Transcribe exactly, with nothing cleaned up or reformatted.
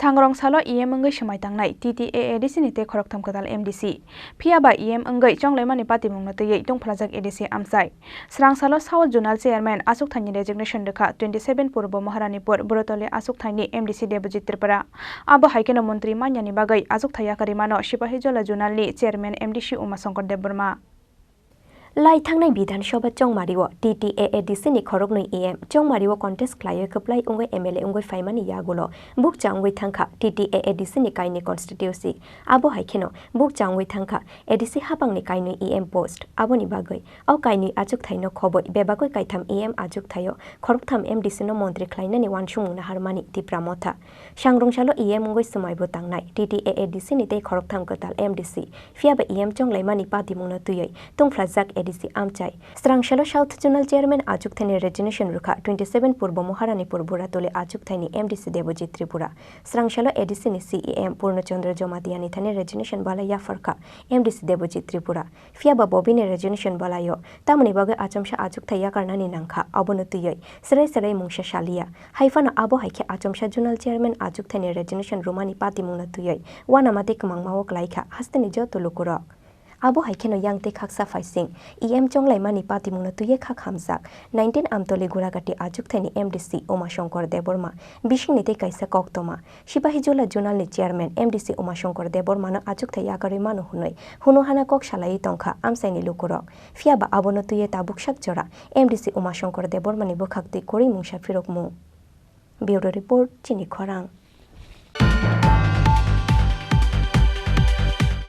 Thangrong salo E M wngwi swmai tangnai T T A A D C ni tei khoroktham kwtal M D C. Phiya ba E M wngwi chonglaimani patimungno twiwi tungphlajak A D C amchai. Srang salo South Zonal Chairman achukthani resignation rwkha twenty seven Purbo Maharanipur Burotoli achukthani M D C Debojit Tripura. Abo hai kheno montri manyani bagwi achukthai yakarwi mano Sipahijola Zonal ni Chairman M D C Uma Shankar Debbarma. Lai thangnai Bidhan Sabha Chongmario T T A A D C ni khoroknwi E M Chongmario contest khlaiwi kwplai wngwi M L A wngwi phaimani yagulo bukcha wngwi thangkha T T A A D C ni kainwi constituency. Abo hai kheno bukcha wngwi thangkha A D C hapangni kainwi E M post. Aboni bagwi o kainwi achukthaino khobwi bebagwi kaitham E M achukthaio khoroktham M D C no montri khlainani uansukmung naharmani Tipra Motha. Sangrong salo E M wngwi swmaibo tangnai T T A A D C ni tei khoroktham kwtal M D C. Phiya ba E M chonglaimani patimungno twiwi tungphlajak A D C amchai. Srang salo South Zonal Chairman achukthani resignation rwkha twenty seven Purbo Maharanipur Buratoli achukthaini M D C Debojit Tripura. Srang salo A D C ni C E M Purno Chandra Jamatia ni thani resignation balai yapharkha M D C Debojit Tripura. Phiya ba bobini resignation balaio tamoni bagwi achomsa achukthai yakarnani nangkha, abono twiwi serai serai mungsa saliya. Hai phano abo hai khe achomsa Zonal Chairman achukthani resignation rwmani patimungno twiwi uanama tei kwmangma o klaikha hasteni joto lukurok. Abo hai kheno yang tei khaksa phaising E M chonglaimani patimungno twiwi khak hamjak nineteen Amtoli Guragati achukthaini M D C Uma Shankar Debbarma bisingni tei kaisa koktoma Sipahijola Zonal ni Chairman M D C Uma Shankar Debbarmano achukthai yakarwi mano hwnwi hunu hana kok salaiwi tongkha amchaini lukurok. Phiya ba abono twiwi tabuk sak jora M D C Uma Shankar Debbarmani bwkhak twi kwrwi mungsa phirokmung. Bureau Report, Chini Khorang.